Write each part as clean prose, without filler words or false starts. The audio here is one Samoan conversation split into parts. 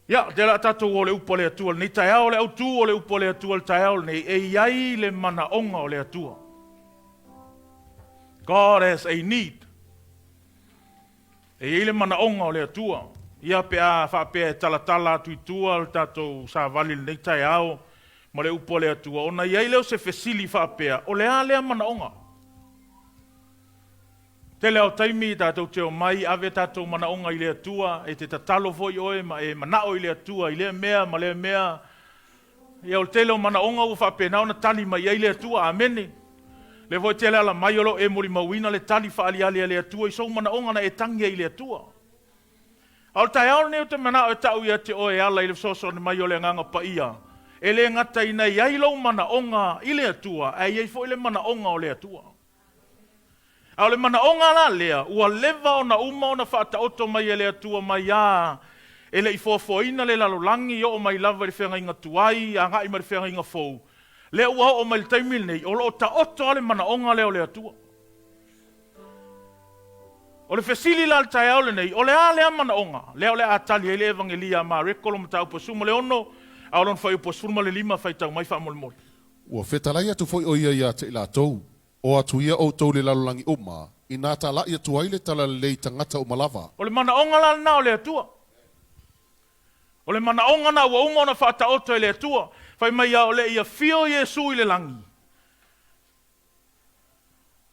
Ia, o lea o le a tatou o i le Upu a le Atua i lenei taeao. O le autu o le Upu a le Atua i le taeao lenei, e i ai le manaoga o le Atua. God has a need. E i ai le manaoga o le Atua. Ia, pe a faapea e talatala atu i tua le tatou savali i lenei taeao ma le Upu a le Atua, ona i ai lea o se fesili faapea, o le a lea manaoga? Tele lava o taimi tatou te omai ave tatou manaoga i le Atua, e te tatalo foi oe ma e manao i le Atua i lea mea ma lea mea. Ia o le tele o manaoga ua faapena ona tali mai i ai le Atua. Amene. Lea foi e te alaala mai o lo o e molimauina le tali faaaliali a le Atua i sou manaoga na e tagi ai i le Atua. A o le taeao lenei ou te manao e tau ia te oe e ala i le fesoasoani mai o le Agaga Paia, e le gata ina i ai lou manaoga i le Atua, ae i ai foi le manaoga o le Atua. A o le manaoga la lea, ua leva ona uma ona faataoto mai e le Atua maiā e le i foafoaina le lalolagi, oo mai lava i le feagaiga tuai, agai mai le feagaiga fou, lea ua oo mai i le taimi lenei, o lo o taoto lava le manaoga lea o le Atua. O le fesili la i le taeao lenei, o le a lea manaoga? Lea o le a tali ai le Evagelia a Mareko, lo mataupu e 16, a o lona fuaiupu e 15, faitau mai faamolemole. Ua fetalai atu foi ʻo ia iā te i latou, O atu ia outou i le lalolagi uma, inā talaʻi atu ai le talalelei i tagata uma lava. O le manaoga la lena o le Atua. O le manaoga na ua uma ona faataoto e le Atua, fai mai a o le i afio Iesu i le lagi,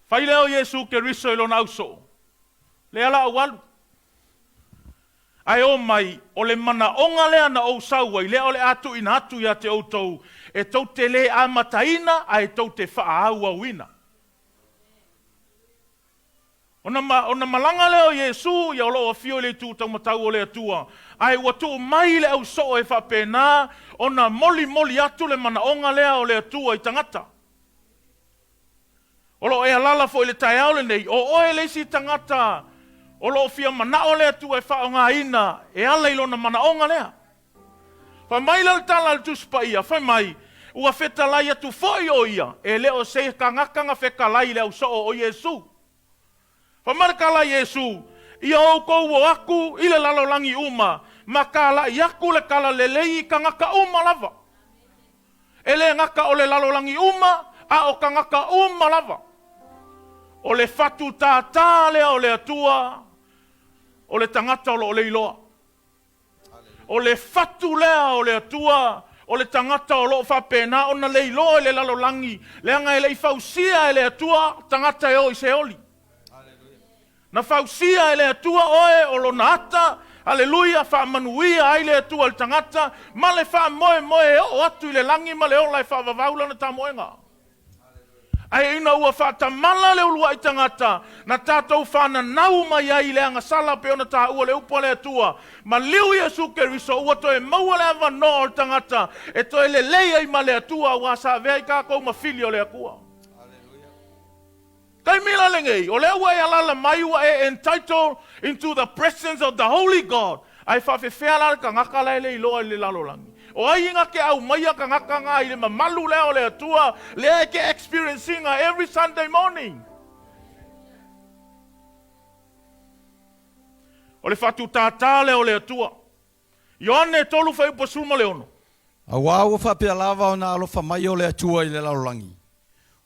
fai lea o Iesu Keriso i lona ausoo, Lea la ou alu. Ae o mai, o le manaoga lea na ou sau ai, lea o le a tuuina atu ia te outou, e tou te lē amataina, ae tou te faaauauina. Ona, ona malaga lea o Iesu, ia o lo o afio i le itu taumatau o le Atua, ae ua tuu mai le ausoo e faapena ona molimoli atu le manaoga lea o le Atua i tagata. O lo o e alaala foi i le taeao lenei, o oe le isi tagata o lo o fia manao le Atua e faaaogaina e ala i lona manaoga lea. Fai mai lea o le tala a le Tusi Paia, fai mai, Ua fetalai atu foi o ia, e le o se tagata na fetalai i le ausoo o Iesu. Fai mai le tala a Iesu, Ia outou o atu i le lalolagi uma, ma talaʻi atu le tala lelei i tagata uma lava. E le gata o le lalolagi uma, a o tagata uma lava. O le fatu tātā lea o le Atua, o le tagata o lo o le iloa. O le fatu lea o le Atua, o le tagata o lo o faapena ona le iloa i le lalolagi, leaga e le i fausia e le Atua tagata e o i Seoli. Na fausia e le Atua oe o Lona ata, Aleluia, faamanuia ai le Atua i le tagata, ma le faamoemoe e oo atu i le lagi ma le ola e faavavau lana tamoega. Ae ina ua faatamala le uluai tagata, na tatou fananau mai ai i le agasala pei ona taua le upu a le Atua, maliu Iesu Keriso, ua toe maua le avanoa o le tagata e toe lelei ai ma le Atua, aua sa avea ai tatou ma fili o le Atua. Taimi la lenei, o lea ua e alaala mai ua e entitled into the presence of the holy God, ae faafefea la le tagata la e le iloa i le lalolagi? O ai na te aumaia tagata na i le mamalu lea o le Atua lea e te experience ina every Sunday morning? O le faatutātā lea o le Atua. Ioane 3:16. Auā ua faapea lava ona alofa mai o le Atua i le lalolagi,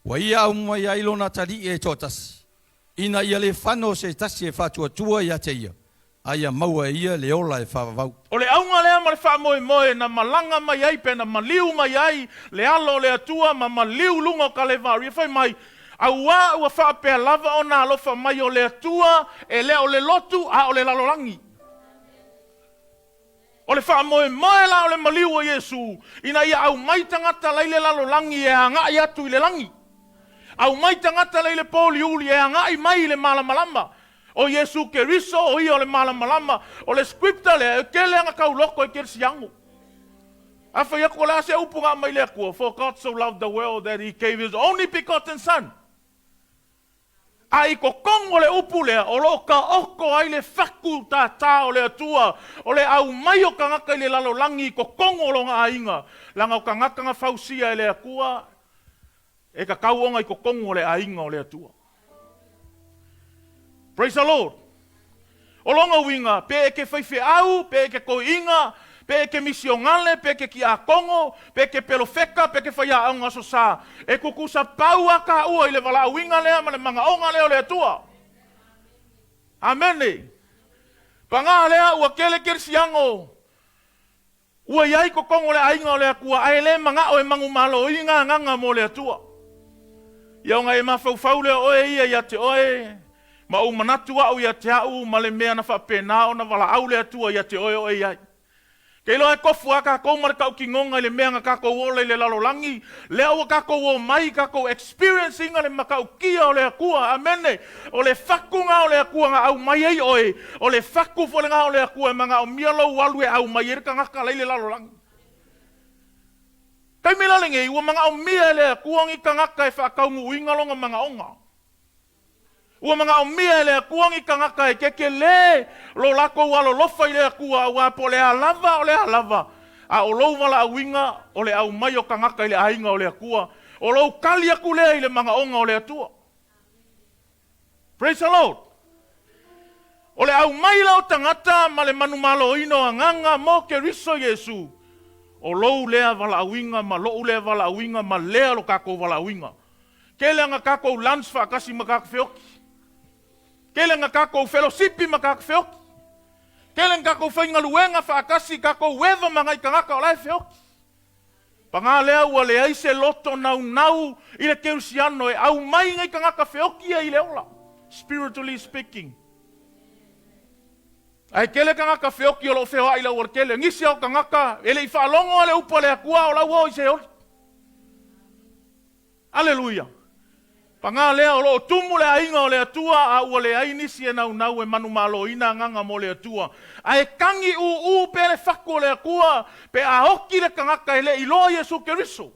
ua Ia aumai ai Lona Atalii e toatasi, ina ia le fano se tasi e faatuatua ia te Ia, a ia maua e ia le ola e faavavau. O le auga lea ma le faamoemoe na malaga mai ai pe na maliu mai ai le Alo o le Atua ma maliu i luga o Kalevaria, fai mai, Auā ua faapea lava ona alofa mai o le Atua, e le o le lotu, a o le lalolagi. O le faamoemoe la o le maliu o Iesu, ina ia aumai tagata la i le lalolagi e agai atu i le lagi. Aumai tagata la i le pōliuli e agai mai i le malamalama. O Iesu Keriso, o Ia o le malamalama. O le scripture lea, e tele ana tauloko e kerisiano. A fai atu, o le a se upu na aumai le Atua? For God so loved the world that He gave His only begotten Son. A i totonu o le upu lea, o lo o taoto ai le fatu tātā o le Atua, o le aumai o tagata i le lalolagi i totonu o lona aiga, leaga o tagata na fausia e le Atua, e tatau ona i totonu o le aiga o le Atua. Praise the Lord! O lona uiga, pe e te faifeau, pe e te toeaina, Pe e ke misionale, pe e ke kiakono, pe e ke pelofeka, pe e ke faiaoga Aso Sa, e tutusa pau a taua i le valaauina lea ma le manaoga lea o le Atua. Amene. Paga lea ua tele kerisiano ua i ai totonu o le aiga o le Atua, ae le manao e manumaloina agaga mo le Atua. Ia ona e mafaufau lea oe ia ia te oe, ma ou manatu au ia te au ma le mea na faapena ona valaau le Atua ia te oe o e i ai. Ke iloa e tofu a tatou ma le tautinoga i le mea na tatou ola i le lalolagi, lea ua tatou omai tatou experience ina le matautia o le Atua. Amene. O le fatu na o le Atua na aumai ai oe, o le fatu foi lena o le Atua e manaomia lou alu e aumai ai le tagata la i le lalolagi. Taimi la lenei, ua manaomia e le Atua ni tagata e faataunuuina lona manaoga. Ua manaomia e le Atua ni tagata e kekelē lo latou alolofa i le Atua, auā po o le a lava o le a lava, a o lou valaauina o le aumai o tagata i le aiga o le Atua, o lou tali atu lea i le manaoga o le Atua. Praise the Lord. O le aumai la o tagata ma le manumaloina o agaga mo Keriso Iesu, o lou lea valaauina ma lo'u lea valaauina ma lea lo tatou valaauina. Tele aga tatou lunch faatasi ma tatou feoki. Tele aga tatou felosipi ma tatou feoki. Tele aga tatou faigaluega faatasi, tatou eva ma nai tagata o la e feoki. Paga lea ua leai se loto naunau i le kerisiano e aumai nai tagata feoki ia i le ola, spiritually speaking. Ae tele tagata feoki o lo o feoai i le aualatele. Nisi o tagata e le i faalogo a le upu a le Atua o la ua o i Seoli. Aleluia! Paga lea, o lo o tumu le aiga o le Atua, a ua leai nisi e naunau e manumaloina agaga mo le Atua. Ae tagi ūū pea le fatu o le Atua pe a oki le tagata e le iloa Iesu Keriso.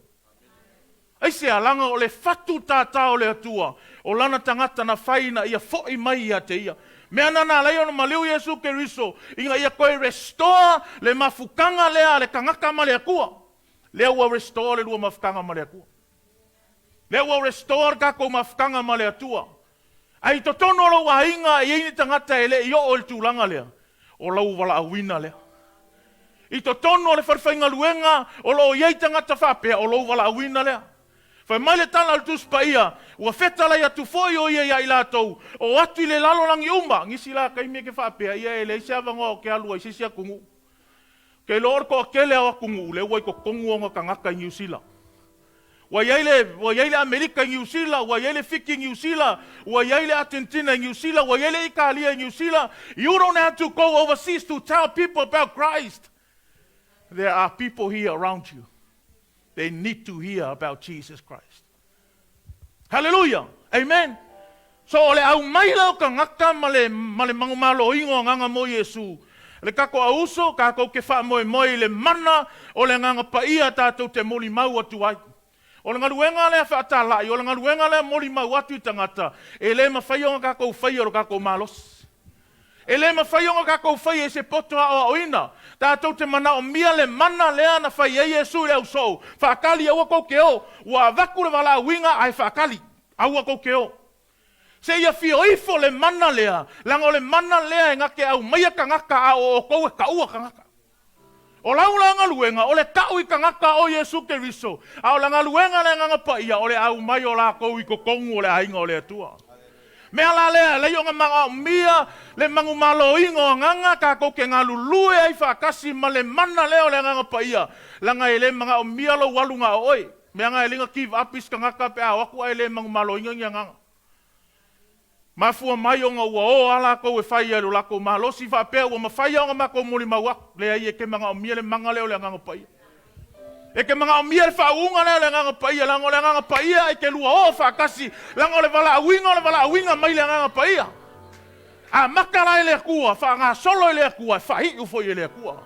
Aisea? Leaga o le fatu tātā o le Atua, o lana tagata na fai ina ia foʻi mai ia te ia. Mea na na alai ona maliu Iesu Keriso ina ia toe restore le mafutaga lea a le tagata ma le Atua. Lea ua restore le lua mafutaga ma le Atua. Lea ua restore le tatou mafutaga ma le Atua. Ae i totonu o lou aiga e i ai ni tagata e le i oo i le tulaga lea, o lau valaauina lea. I totonu o le falefaigaluega o lo o i ai tagata faapea, o lou valaauina lea. Fai mai le tala a le Tusi Paia, ua fetalai atu foi o ia ia i latou, o atu i le lalolagi uma. Nisi la taimi e ke faapea, ia e leai se avanoa ou te alu ai i se isi atunuu. Ke iloa o le toatele o atunuu lea ua i totonu ona tagata i Niu Sila. Ua i ai le, ua i ai le Amerika i Niu Sila, ua i ai le Fiti i Niu Sila, ua i ai le Atenetina i Niu Sila, ua i ai le Italia i Niu Sila. You don't have to go overseas to tell people about Christ. There are people here around you. They need to hear about Jesus Christ. Hallelujah! Amen! So o le aumai la o tagata ma le, ma le manumaloina o agaga mo Iesu, le tatou auso, tatou te faamoemoe i le mana o le Agaga Paia tatou te molimau atu ai. O le galuega lea faatalai, o le galuega lea molimau atu i tagata, e le mafai ona tatou faia lo tatou malosi. E le mafai ona tatou faia i se poto aoaoina. Tatou te manaomia le mana lea na fai ai Iesu i le ausoo, Faatali, aua tou te o. Ua avatu le valaauina, ae faatali, aua tou te o. Seia fio ifo le mana lea, leaga o le mana lea e na te aumaia tagata a o outou e taua tagata. O lau la galuega, o le tau i tagata o Iesu Keriso, a o le galuega a le Agaga Paia, o le aumai o latou i totonu o le aiga o le Atua. Mea la lea, e leai ona manaomia le manumaloina o agaga tatou te galulue ai faatasi ma le mana lea o le Agaga Paia, leaga e le manaomia lou alu na o oe. Mea na e le na give up isi tagata pe a o atu ae le manumaloina ni agaga. Mafua mai ona ua o a latou e fai ai lo latou malosi faapea ua mafai a ona matou molimau aku. Leai, e te manaomia le mana lea o le Agaga Paia. E te manaomia le faauuga lea o le Agaga Paia, leaga o le Agaga Paia e te lua o faatasi, leaga o le valaauina o le valaauina mai le Agaga Paia. Amata la e le Atua, faagasolo e le Atua, e faaiu foi e le Atua.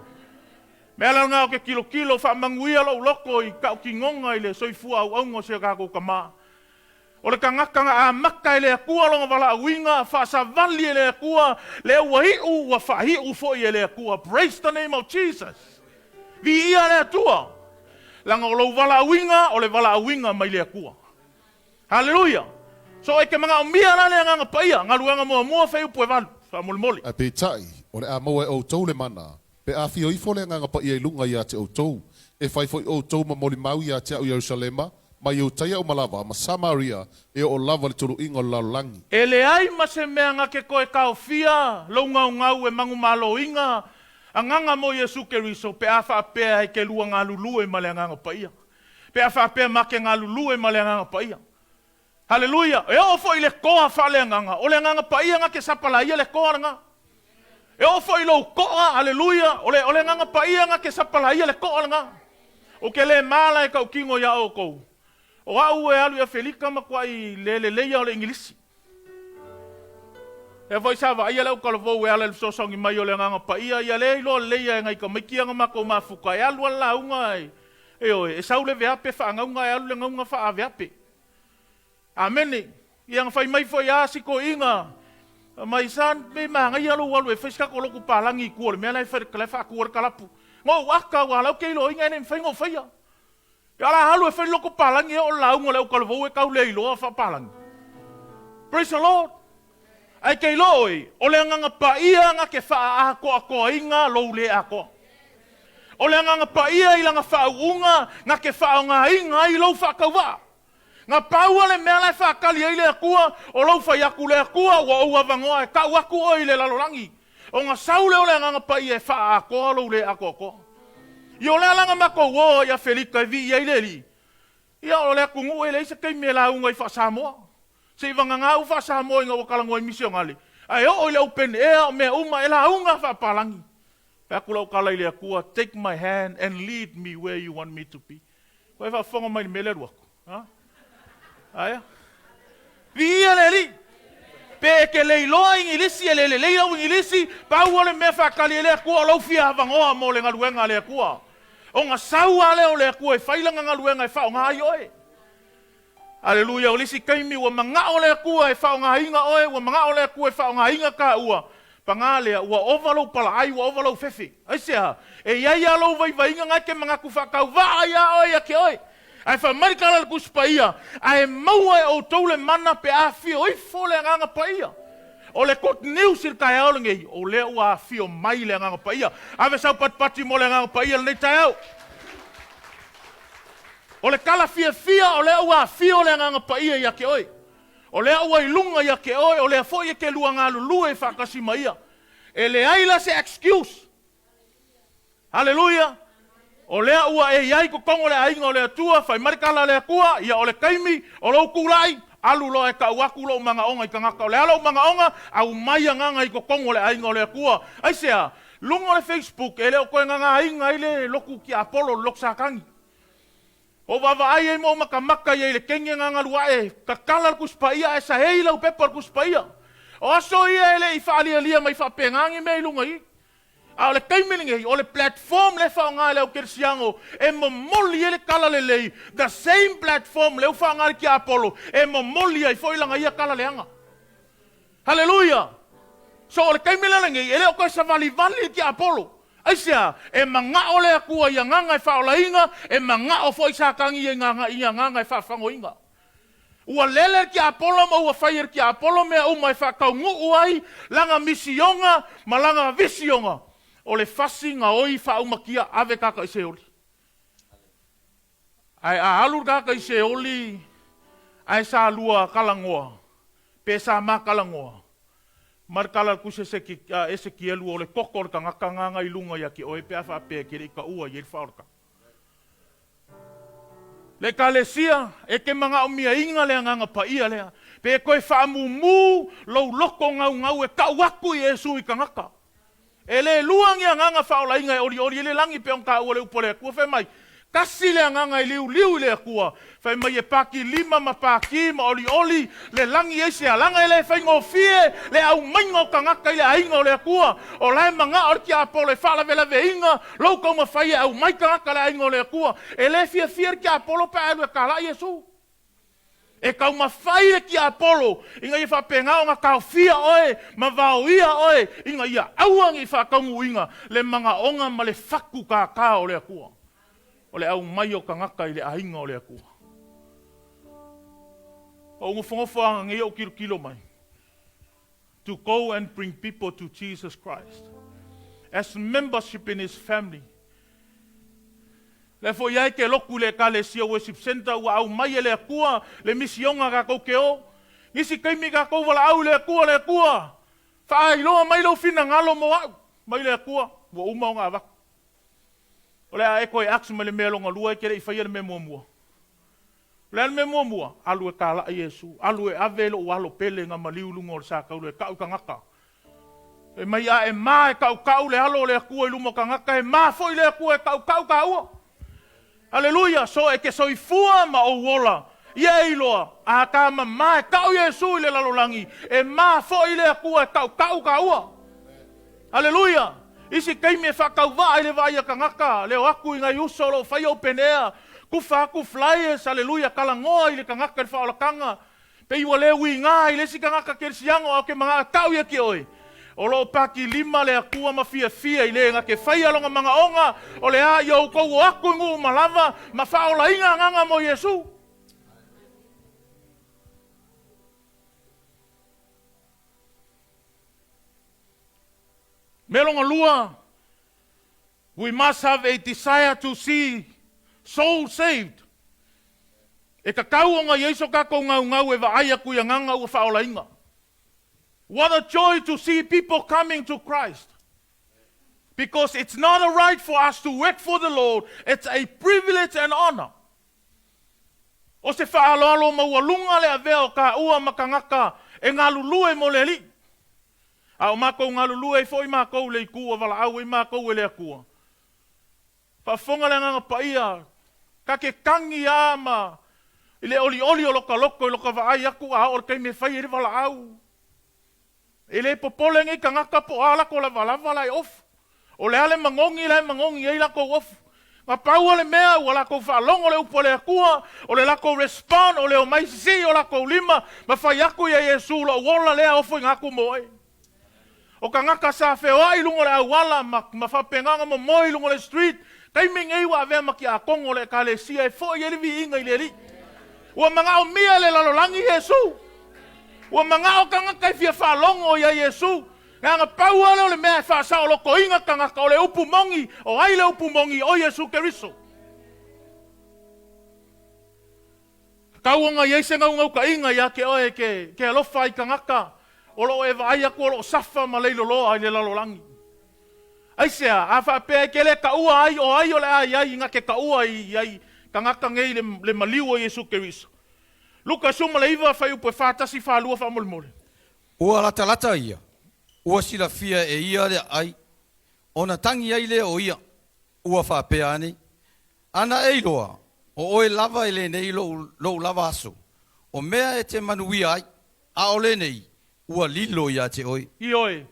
Mea la lena ou te tilotilo, faamanuia lou loto i tautinoga i le soifua auauga o si a tatou tama. O le tagata na amata e le Atua lona valaauina, faasavali e le Atua, lea ua iu, ua faaiu foi e le Atua. Praise the name of Jesus. Viia le Atua. Leaga o lou valaauina, o le valaauina mai le Atua. Haleluia! So e te manaomia la le Agaga Paia, galuega muamua, fai upu e valu, faamolemole. Ae peitai, o le a maua e outou le mana. Pe a afio ifo le Agaga Paia i luga ia te outou, e fai foi outou ma molimau ia te a'u Ierusalema, ma Iutaia uma lava, ma Samaria, e oo lava i le tuluiga o le lalolagi. E leai ma se mea na ke toe taofia lou gaugau e manumaloina agaga mo Iesu Keriso pe a faapea e ke lua galulue ma le Agaga Paia. Pe a faapea ma ke galulue ma le Agaga Paia. Haleluia! E oo foi i le toa faaleagaga, o le Agaga Paia na te sapalaia le toa lena. E oo foi i lou toa, haleluia, o le, o le Agaga Paia na te sapalaia le toa lena. Ou te le mala e tautino iā outou, o au e alu i Afelika matuai le leleia o le Igilisi. Lea foi sa vaaia le autalavou e ala i le fesoasoani mai o le Agaga Paia, ia lea iloa leleia e nai tamaiti ia na matou mafuta, e alu lava le lauga e, ioe, e sau le veape faagauga ae alu le gauga faaaveape. Amene. Ia na fai mai foi a si toeaina mai sa pei manaia lou alu e fai se tatou lotu palagi i tua o le mea la e fai la e faatu ai le kalapu. Na ou aka aua la ou te iloaina e le mafai ona ou faia. Ia la alu e fai le lotu palagi e oo le lauga o le autalavou e tau le iloa faapalagi. Praise the Lord. Ae ke iloa oe, o le Agaga Paia na te faaatoatoaina lou le atoa. O le Agaga Paia i lana faauuga na te faaaogaina ai lou faatauvaa. Na pau a le mea la e faatali ai le Atua, o lou fai atu, Le Atua, ua ou avanoa e tau atu oe i le lalolagi. Ona sau lea o le Agaga Paia e faaatoa lou le atoatoa. Ia o le a la na matou o ai i Afelika e vii ai le Alii? Ia o le atunuu e leai se taimi e lauga ai faa-Samoa. Se i vagana au faa-Samoa ina ua talanoa i misionale, ae oo i le open air o mea uma e lauga faapalagi. Fai atu lau tala i le Atua, Take my hand and lead me where you want me to be. Ua e faafofoga mai i le mea lea alu atu? Ha? Aia. Viia le Alii! Pe e te le iloa Igilisi, e le lelei lau Igilisi, pau o le mea faatali e le Atua o lou fia avanoa mo le galuega a le Atua. Ona sau lava lea o le Atua e fai lana galuega e faaaoga ai oe. Aleluia, o le isi taimi ua manao le Atua e faaaogaina oe, ua manao le Atua e faaaogaina taua, paga lea, ua ova lou palaai, ua ova lou fefe. Aisea? E i ai lava lou vaivaiga na e te manatu faatauvaa iā oe ia te oe. Ae fai mai le tala a le Tusi Paia, Ae maua e outou le mana pe a afio ifo le Agaga Paia. O le good news i le taeao lenei, o lea ua afio mai le Agaga Paia. Ave sau patipati mo le Agaga Paia lenei taeao. O le tala fiafia o lea ua afio le Agaga Paia ia te oe. O lea ua i luga ia te oe, o lea foi e te lua galulue faatasi ma Ia. E leai la se excuse. Haleluia! O lea ua e i ai i totonu o le aiga o le Atua, fai mai le tala a le Atua, ia o le taimi o lou tulai, alu loa e tau atu lou manaoga i tagata. O le a lou manaoga? Aumai agaga i totonu o le aiga o le Atua. Aisea? Luga o le Facebook, e le o toe gagāina ai le lotu tiapolo, le lotu Satani. Ua ou vaavaai ai ma ou matamata i ai i le kegi e gagalu ae, tatala le Tusi Paia ae saei lau pepa o le Tusi Paia. O aso ia e le i faalialia mai faapena ni mea i luga i i. A o le taimi lenei, o le platform lea e faaaoga e le au kerisiano e momoli ai le tala lelei, the same platform lea ua faaaoga e le tiapolo e momoli ai foi lana ia tala leaga. Haleluia! So o le taimi la lenei, e le o toe savalivali le tiapolo. Aisea? E manao le Atua i agaga e faaolaina, e manao foi Satani i agaga e faafagoina. Ua lele le tiapolo ma ua fai e le tiapolo mea uma e faataunuu ai lana misioga ma lana visioga, o le fasi gaoi faaumatia ave tagata i Seoli. Ae a alu le tagata i Seoli ae sa lua talanoa, pe sa ma talanoa, ma le tala a le Tusi Esekielu o le toto o le tagata gagana i luga ia te oe pe a faapea e te le i taua i ai le faaolataga. Le Ekalesia, e te manaomiaina le Agaga Paia lea, pe toe faamumu lou loto gaugau e tau atu i Iesu i tagata. E le lua ni agaga faaolaina e olioli ai le lagi pei ona taua le upu a le Atua, fai mai, Tasi le agaga e liuliu i le Atua, fai mai e paki lima ma paki ma olioli le lagi ai se alaga e le faigofie le aumaiga o tagata i le aiga o le Atua. O la e manao le tiapolo e faalavelaveina lou taumafai e aumai tagata i le aiga o le Atua. E le fiafia le tiapolo pe a alu e talai Iesu. E taumafai le tiapolo ina ia faapena ona taofia oe ma vaoia oe ina ia aua ne i faataunuuina le manaoga ma le fatu kākā o le Atua, o le aumai o tagata i le aiga o le Atua. Ua ou nofonofo lava ananei ou tilotilo mai. To go and bring people to Jesus Christ. as membership in His family. Lea foi ai ke loku i le Ekalesia Worship Centre ua aumai e le Atua le misioga kakou ke o. Nisi taimi kakou valaau i le Atua, Le Atua, faailoa mai lou finagalo mo a'u, mai le Atua, ua uma ona avatu. O le a e toe ask mai le mea lona lua e te le i faia le mea muamua. O le a le mea muamua? Alu e talai Iesu, alu e ave lou alo pele na maliu i luga o le satauro e tau i tagata. Fai mai a e ma e tautau le alo o le Atua i luma o tagata, e ma foi le Atua e tautau taua. Aleluia! So e te soifua ma ou ola, ia e iloa, a ta mama e tau Iesu i le lalolagi, e ma foi le Atua e tautau taua. Aleluia! Isi taimi e faatauvaa i le vaai a tagata, le o atu i nai uso o lo o faia open air, tufa atu flyers, aleluia, talanoa i le tagata i le faaolataga, Pei ua le uiga i le isi tagata kerisiano a o ke manaʻo tau ia ki oe. O lo o paki lima le Atua ma fiafia i le na ke faia lona manaʻoga o le a ia outou o aku i nuu ma lava ma faaolaina agaga mo Iesu. Mea lona lua, We must have a desire to see souls saved. E tatau ona i ai so tatou gaugau e vaai atu i agaga ua faaolaina. What a joy to see people coming to Christ. Because it's not a right for us to work for the Lord, it's a privilege and honor. O se faaaloalo maualuga le avea o taua ma tagata e galulue mo le Alii. A o makou galulue ai foi makou i le itu ua valaau ai makou e le Atua. Faafofoga le Agaga Paia, ta te tagi a ma i le olioli o loka loto i loka vaai atu a oo le taimi e fai ai le valaau. E le popole nei tagata po o a latou lavalava la e ofu. O le a le magogi la e magogi ai latou ofu. Na pau a le mea ua latou faalogo le upu a le Atua, o le latou respond o le omai sisii o latou lima ma fai atu ia Iesu lou ola lea ofoina atu mo oe. O tagata sa feoai i luga o le auala ma, ma faapena ona momoe i luga o le street, taimi nei ua avea ma tiakono o le Ekalesia e foi ai le viiga i le Alii. Ua manaomia e le lalolagi Iesu. Ua manao tagata e fia faalogo ia Iesu. Leaga pau lava lea o le mea e faasaolotoina tagata, o le upu moni. O ai le upu moni? O Iesu Keriso. Tatau ona i ai se naunautaiga ia te oe ke, ke alofa i tagata o lo o e vaai atu o lo o safa ma leiloloa i le lalolagi. Aisea? A faapea e te le taua ai o ai o le a i ai ina te taua i ai tagata nei le, le maliu o Iesu Keriso. Luka 19, fuaiupu e 41, 42 faamolemole. Ua latalata ia, ua silafia e ia le aai, ona tagi ai lea o ia, ua faapea ane, Ana e iloa, o oe lava e lenei lou, lou lava aso, o mea e te manuia ai, a o lenei, ua lilo ia te oe. Ioe,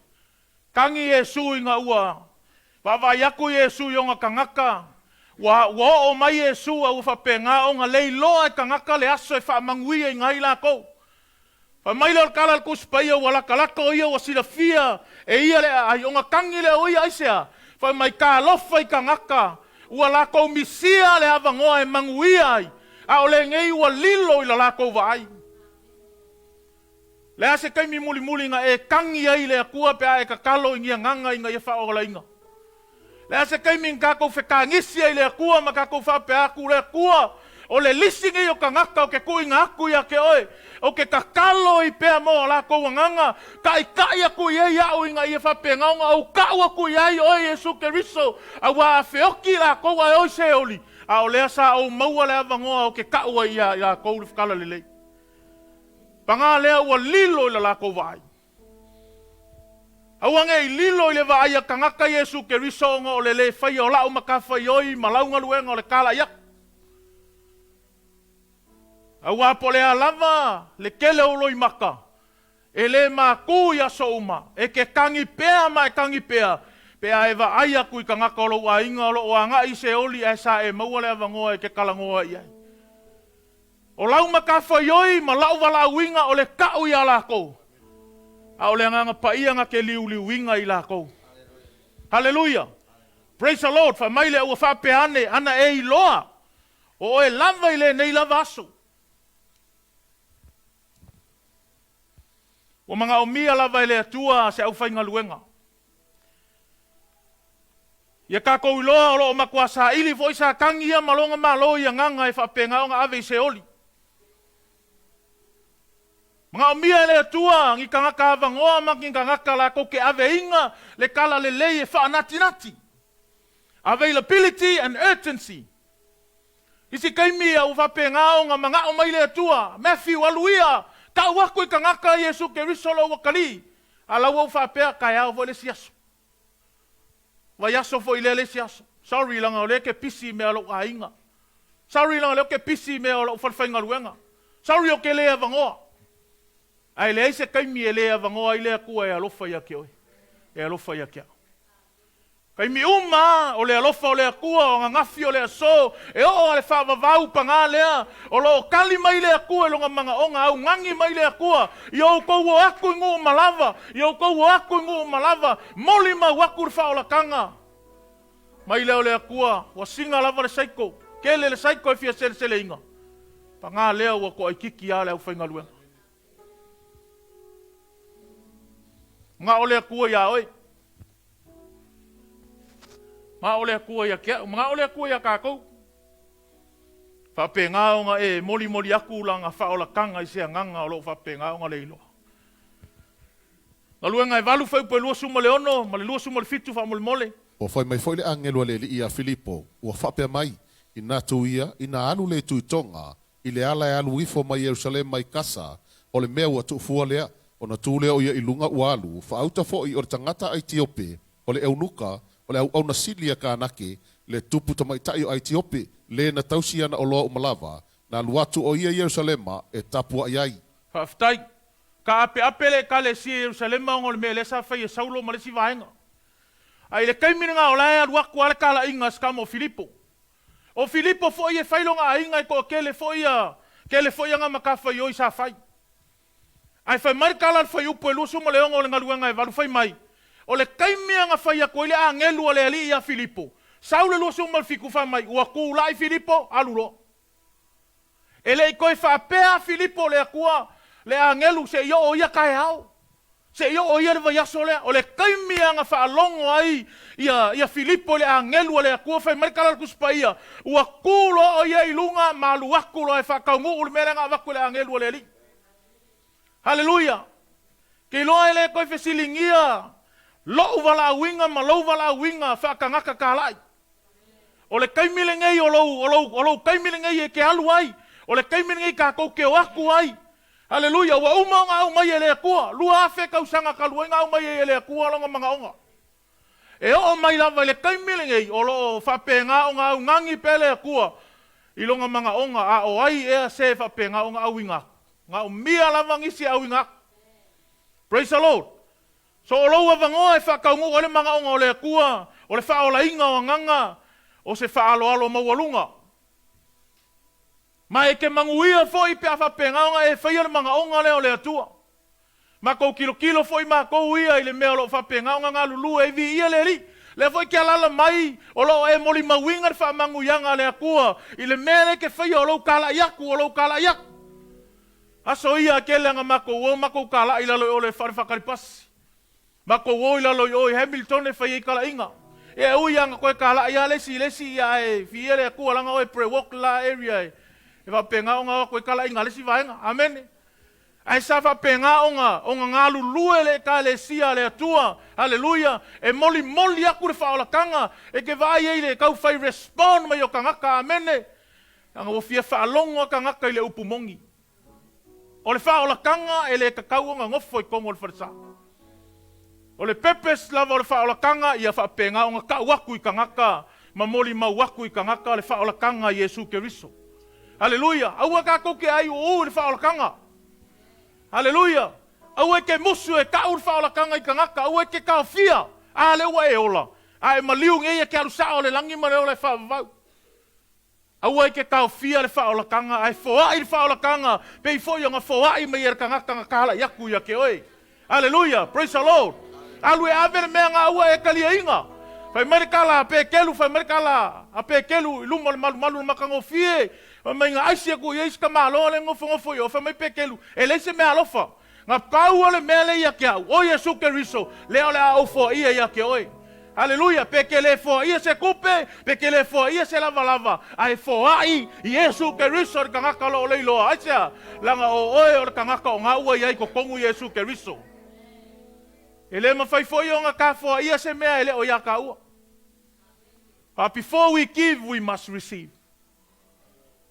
Tagi Iesu ina ua vaavaai aku Iesu i ona tagata, ua, ua oo mai Iesu a ua faapena ona leiloa e tagata le aso e faamanuiaina ai lakou. Fai mai lea o le tala a le Tusi Paia, ua latalata o ia ua silafia e ia le aai, ona tagi lea o ia, aisea? Fai mai, Talofa i tagata, ua latou misia le avanoa e manuia ai, a o lenei ua lilo i la latou vaai. Le a se taimi mulimuli na e tagi ai i le Atua pe a e tatalo i ni agaga ina ia faaolaina? Le a se taimi na tatou fetagisi ai i le Atua ma tatou faapea atu, Le Atua, o le lisi nei o tagata ou te tuuina atu ia te Oe, ou te tatalo ai pea mo a latou agaga, taitai atu i ai au ina ia faapena ona ou tau atu i ai Oe Iesu Keriso, auā a feoti latou ae oi Seoli, a o lea sa ou maua le avanoa ou te tau ai ia i latou le Talalelei. Paga lea ua lilo i la latou vaai. Aua ne i lilo i le vaai a tagata Iesu Keriso ona o le le faia o lau matafaioi ma lau galuega o le talai aku. Auā po o le a lava le tele o loimata, e le mātū i aso uma, e te tagi pea ma e tagi pea, pe a e vaai aku i tagata o lou aiga o lo o agai i Seoli ae sa e maua le avanoa e te talanoa i ai. O lau matafaioi ma lau valaauina o le tau iā lakou, a o le Agaga Paia na te liuliuina i lakou. Haleluia! Praise the Lord! Fai mai lea ua faapea ane, ana e iloa, o oe lava i lenei lava aso. Ua manaomia lava e le Atua se aufaigaluega. Ia tatou iloa o lo o matua saili foi Satani ia ma lona malo i agaga e faapena ona ave i Seoli. Manaomia e le Atua ni tagata avanoa ma ni tagata latou te aveina le tala lelei e faanatinati. Availability and urgency. Isi taimi a ua faapena ona manao mai le Atua, Matthew, alu ia, tau aku i tagata Iesu Keriso lou atalii, a la ua ou faapea, taeao foi le isi aso. Vaiaso foi lea le isi aso. Sorry leaga o lea ke pisi i mea o lou aiga. Sorry leaga o lea ou te pisi i mea o lou falefaigaluega. Sorry ou te le avanoa. Ae leai se taimi e le avanoa ai le Atua e alofa ia te oe, e alofa ia te au. Taimi uma a, o le alofa o le Atua, o ananafi o le aso, e oo a le faavavau paga lea, o lo o tali mai le Atua i lona manaoga, augani mai le Atua, Ia outou o aku i nuu ma lava, ia outou o aku i nuu ma lava, molimau aku le faaolataga. Mai lea o le Atua, ua siga lava le saiko, tele le saiko e fia seleseleina, paga lea ua toaititi a le aufaigaluega. Manao le Atua iā oe. Manao le Atua ia te au. Manao le Atua ia tatou. Faapena ona e molimoli aku lana faaolataga i se agaga o lo o faapena ona le iloa. Galuega e 8 fuaiupu e 26 ma le 27 faamolemole. Ua fai mai foi le agelu a le Alii ia Filipo, ua faapea mai, Ina atu ia, ina alu le Tuitoga, i le ala e alu ifo mai Ierusalema i Kasa, o le mea ua tuufua lea, ona tu lea o ia i luga ua alu, faauta foi o le tagata Aitiope, o le eunuka, o le auauna sili a Kanake, le tupu tamaitai o Aitiope, le na tausi ana oloa uma lava, na alu atu o ia i Ierusalema e tapuai ai. Faafetai. Taapeape le Ekalesia i Ierusalema ona o le mea lea sa fai e Saulo ma le isi vaega. A i le taimi lena o la e alu atu lava le talaiga a si tama o Filipo. O Filipo foi e fai lona aiga e toatele foi ia, tele foi ana matafaioi sa fai. Ae fai mai le tala a le fuaiupu e 26 o le galuega e valu fai mai, O le taimi e na fai atu ai le agelu a le Alii ia Filipo, sau le 27 fai mai, ua tulai Filipo, alu loa. E le i toe faapea a Filipo le Atua le agelu se i oo ia taeao, se i oo ia le vaiaso lea. O le taimi e na faalogo ai ia, ia Filipo i le agelu a le Atua, fai mai le tala a le Tusi Paia, ua tu loa o ia i luga ma alu atu loa e faataunuu le mea lea na avatu e le agelu a le Alii. Haleluia! Ke iloa e le toe fesiligia lou valaauina ma lou valaauina faatagata talai. O le taimi lenei o lou, o lou, o lou taimi lenei e te alu ai. O le taimi lenei tatou te o atu ai. Haleluia! Ua uma ona aumai e le Atua, 2000 tausaga talu ai na aumai ai e le Atua lona manaoga. E oo mai lava i le taimi lenei o lo o faapena ona augani pea le Atua i lona manaoga, a o ai ea se e faapena ona auina atu? Naomia lava nisi e auina atu. Praise the Lord. So o lou avanoa e faataunuu ai le manaoga o le Atua, o le faaolaina o agaga, o se faaaloalo maualuga. Ma e te manuia foi pe a faapena ona e faia le manaoga lea o le Atua. Matou tilotilo foi matou ia i le mea o lo o faapena ona galulue ai, viia le Alii. Lea foi e te alaala mai o lo o e molimauina le faamanuiaga a le Atua i le mea lea e te faia o lou talai atu, o lou talai atu. Aso ia a tele ana matou o matou talai i lalo i o le fale faatali pasi. Matou o i lalo i o i Hamilton e fai ai talaiga. Ia e ui lava na toe talai lava le isi i le isi, ia ae viia le Atua leaga oe prayer walk la area e faapena ona o atu ai talaiga a le isi vaega. Amene. Ae sa faapena ona, ona galulue le Ekalesia a le Atua, haleluia, e molimoli aku le faaolataga, e te vaai ai i le tau fai respond mai o tagata, amene, leaga ua fia faalogo a tagata i le upu moni. O le faaolataga e le tatau ona nofo i totonu o le falesa. O le purpose lava o le faaolataga ia faapena ona tau aku i tagata ma molimau aku i tagata le faaolataga a Iesu Keriso. Aleluia! Aua tatou te ai uu i le faaolataga. Aleluia! Aua e te musu e tau le faaolataga i tagata, aua e te taofia, a lea ua e ola, a e maliu nei e te alu sao le lagi ma le ola e faavavau. Aua e te taofia le faaolataga, ae foai le faaolataga, pei foi ona foai mai e le tagata na talai aku ia te oe. Aleluia! Praise the Lord! Alu e ave le mea na ua e taliaina. Fai mai le tala a Petelu, fai mai le tala a Petelu i luma o le malumalu o le matagofie, fai mai na aisi atu i ai si tamaloa lea e nofonofo i o, fai mai Petelu, e leai se mea alofa. Na pau o le mea lea ia te au, o Iesu Keriso, lea o le a ou foaia ia te oe. Haleluia! Pe ke le foaia se tupe, pe ke le foaia se lavalava, ae foai Iesu Keriso i le tagata o lo o le iloa. Aisea? Leaga o oe o le tagata o ga ua i ai i totonu Iesu Keriso. E le mafai foi ona ta foaia se mea e le o ia taua. But before we give, we must receive.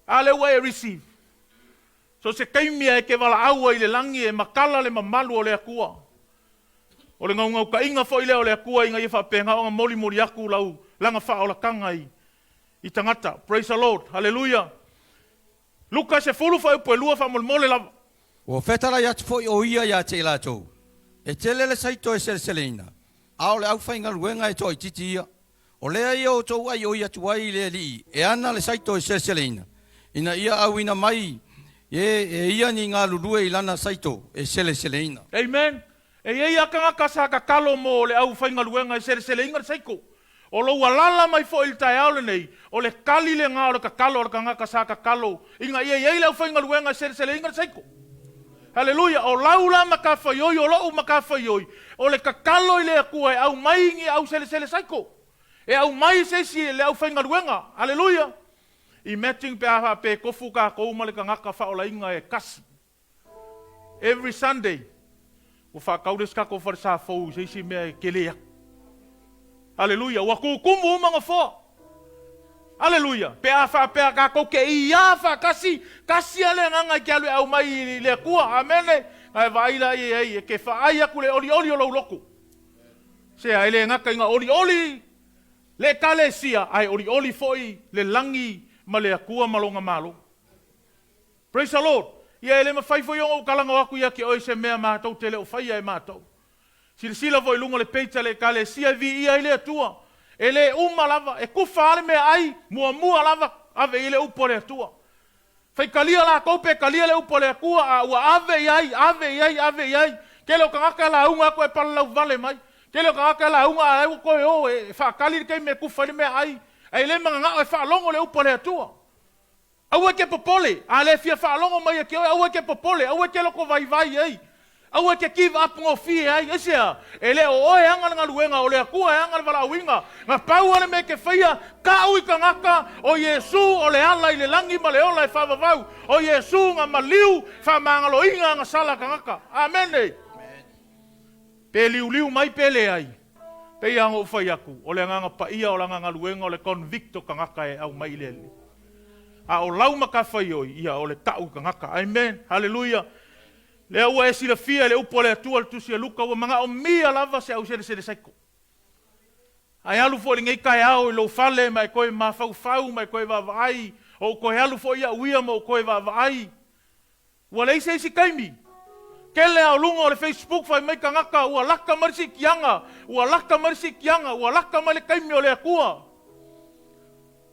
A lea ua e receive. So se taimi a e ke valaau ai i le lagi e matala le mamalu o le Atua. O le naunautaiga foi lea o le Atua ina ia faapena ona molimoli atu lau lana faaolataga i i tagata. Praise the Lord. Haleluia. Luka 10 fuaiupu e 2 faamolemole lava. Ua fetalai atu foi o ia ia te i latou, E tele le saito e seleseleina, a o le aufaigaluega e toaitiiti ia. O lea ia outou aioi atu ai i le Alii e ana le saito e seleseleina, ina ia auina mai e e ia ni galulue i lana saito e seleseleina. Amen. E i ai a tagata sa tatalo mo le aufaigaluega e seleseleina le saito. O lou alala mai foi i le taeao lenei, o le tali lena o le tatalo a le tagata sa tatalo ina ia i ai le aufaigaluega e seleseleina le saito. Haleluia! O lau la matafaioi, o lo'u matafaioi, o le tatalo i le Atua e aumai ni au selesele saiko, e aumai se isi le aufaigaluega. Haleluia! Imagine pe a faapea e tofu tatou ma le tagata faaolaina e tasi. Every Sunday, ua faatau le isi tatou falesa fou i se isi mea e tele atu. Aleluia! Ua tutumu uma nofoa. Aleluia! Pe a faapea tatou te iā faatasi, tasi lava le agaga e te alu e aumai i le Atua. Amene! Ae vaai la i ai, e te faai atu le olioli o lou loto. Sea, e le gata ina olioli le Ekalesia, ae olioli foi le lagi ma le Atua ma Lona Malo. Praise the Lord! Ia e le mafai foi ona ou talanoa atu ia te oe i se mea matou te le o faia e matou. Silasila foi i luga o le page a le Ekalesia e viia ai le Atua. E le uma lava, e kufa lava le meaai, muamua lava ave i ai le upu a le Atua. Faitalia latou pe talia le upu a le Atua, a ua ave i ai, ave i ai, ave i ai. Tele o tagata e lauga atu e palalauvale mai. Tele o tagata e lauga a ua toe o e faatali le taimi e kufa ai le meaai, ae le mananao e faalogo le upu a le Atua. Aua e te popole, a le fia faalogo mai ia te oe, aua e te popole, aua e te lotovaivai ai, aua e te give up gofie ai. Aisea? E le o oe e ana le galuega, o le Atua e ana le valaauina. Na pau lava le mea e te faia, tau i tagata, o Iesu o le ala i le lagi ma le ola e faavavau, o Iesu na maliu faamagaloina ana sala tagata. Amene. Pe liuliu mai pe leai, pei lava ona ou fai atu, o le Agaga Paia o lana galuega o le convict o tagata e aumai i le Alii. A o lau matafaioi, ia o le tau i tagata. Amen. Haleluia. Lea ua e silafia i le upu a le Atua i le Tusi a Luka, ua manaomia lava se auselesele saiko. Ae alu foi i lenei taeao i lou fale ma e toe mafaufau ma e toe vaavaai, o ou toe alu foi au ia ma ou toe vaavaai. Ua leai se isi taimi. Tele a o luga o le Facebook fai mai tagata ua lata mai le siitiaga, ua lata mai le siitiaga, ua lata mai le taimi o le Atua.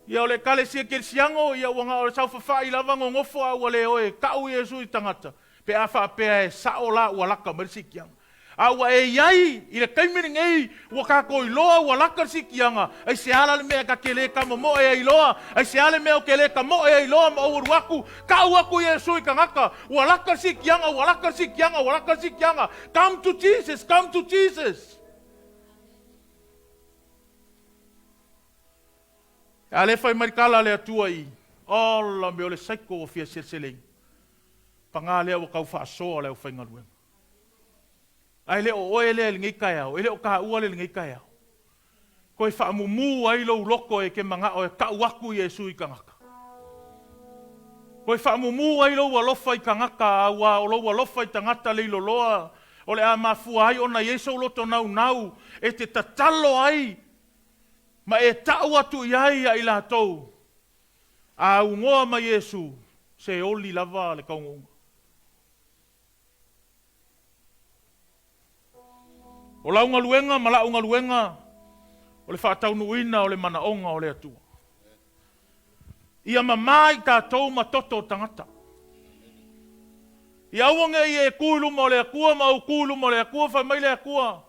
Ia o le Ekalesia Kerisiano ia ua na o le saofafai lava nonofo a ua le o e tau Iesu i tagata pe a faapea e sao la ua lata mai le siitiaga. A ua e i ai i le taimi lenei ua tatou iloa ua lata le siitiaga, aisea la le mea ta te le tamomoe ai loa? Aisea le mea ou te le tamoe ai loa ma ou alu atu, tau atu Iesu i tagata, ua lata le siitiaga, ua lata le siitiaga, ua lata le siitiaga. Come to Jesus, come to Jesus. A le fai mai le tala a le Atua i, Ola me o le saiko ua fia seleseleina. Paga lea ua tau faasoa le aufaigaluega. Ae le o oe lea i lenei taeao, e le o taua lea i lenei taeao. Toe faamumu ai lou loto e te manao e tau atu Iesu i tagata. Toe faamumu ai lou alofa i tagata, aua o lou alofa i tagata leiloloa o le a mafua ai ona i ai sou loto naunau e te tatalo ai ma e tau atu i ai ia i latou. A augoa mai Iesu, se oli lava le taunuuga. O lau galuega ma la'u galuega o le faataunuuina o le manaoga o le Atua. Ia mama i tatou ma toto o tagata. Ia aua ne i e tu i luma o le Atua ma ou tu i luma o le Atua, fai mai le Atua,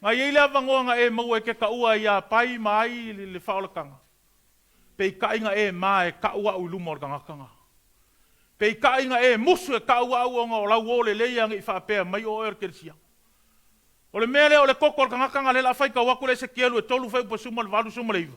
Na i ai le avanoa na e maua e ke taua ai iā Pai ma ai le faaolataga. Peitai na e ma e tau a'u i luma o le tagata na. Peitai na e musu e tau a'u ona o lau o lelei a ne i faapea mai o oe o le kerisiano. O le mea lea o le koko o le tagata na lea o le a faitau atu le Esekielu e 3 fuaiupu e 18 19.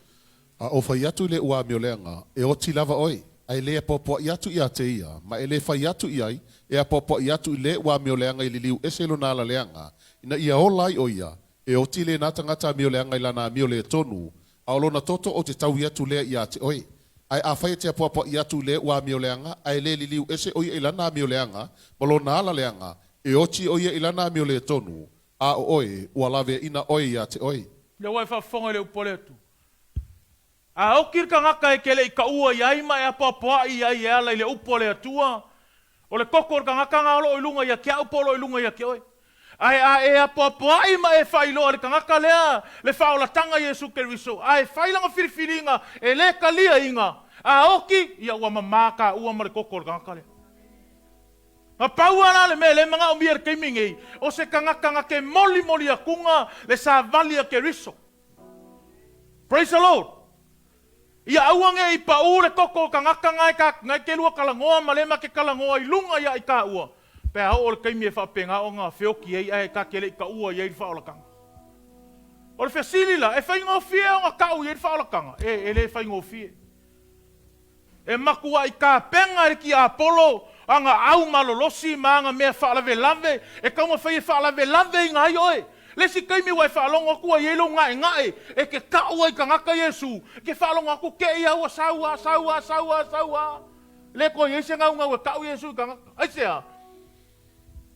A o fai atu i le ua amioleaga, e oti lava oe, a e le apoapoai atu ia te ia, ma e le fai atu i ai, e apoapoai atu i le ua amioleaga i liliu ese i lona ala leaga, ina ia ola ai o ia, e oti lena tagata amioleaga i lana amio le tonu, a o lona toto ou te taui atu lea ia te oe. Ae afai e te apoapoai atu i le ua amioleaga, ae le liliu ese o ia i lana amioleaga ma lona ala leaga, e oti o ia i lana amio le tonu, a o oe, ua laveaina oe ia te oe. Lea ua e faafofoga i le upu a le Atua. A oki le tagata e te le i taua i ai ma e apoapoai i ai e ala i le upu a le Atua, o le toto o le tagata na o lo o i luga ia te au po o lo o i luga ia te oe. Ae a e apoapoai ma e faailoa i le tagata lea le faaolataga Iesu Keriso, a e fai lana filifiliga e le taliaina, a oki, ia ua mama taua ma le toto o le tagata lea. Na pau lava la le mea lea e manaomia i le taimi nei, o se tagata na te molimoli atuga le savali a Keriso. Praise the Lord! Ia aua ne i paʻū le toto o tagata na e ka, na e te lua talanoa ma le ma te talanoa i luga ia i taua, pe a oo le taimi e faapena ona feoti ai ae ta te le i taua i ai le faaolataga. O le fesili la, e faigofie ona tau i ai le faaolataga? E, e le faigofie. E matuai tapena e le tiapolo ana au malolosi ma ana mea faalavelave e taumafai e faalavelaveina ai oe. Le isi taimi ua e faalogo atu ua i ai lou gaegae e te tau ai i tagata Iesu, e te faalogo atu te i a ua sau a, sau a, sau a, sau a. Le toe i ai se gaugau e tau Iesu i tagata. Aisea?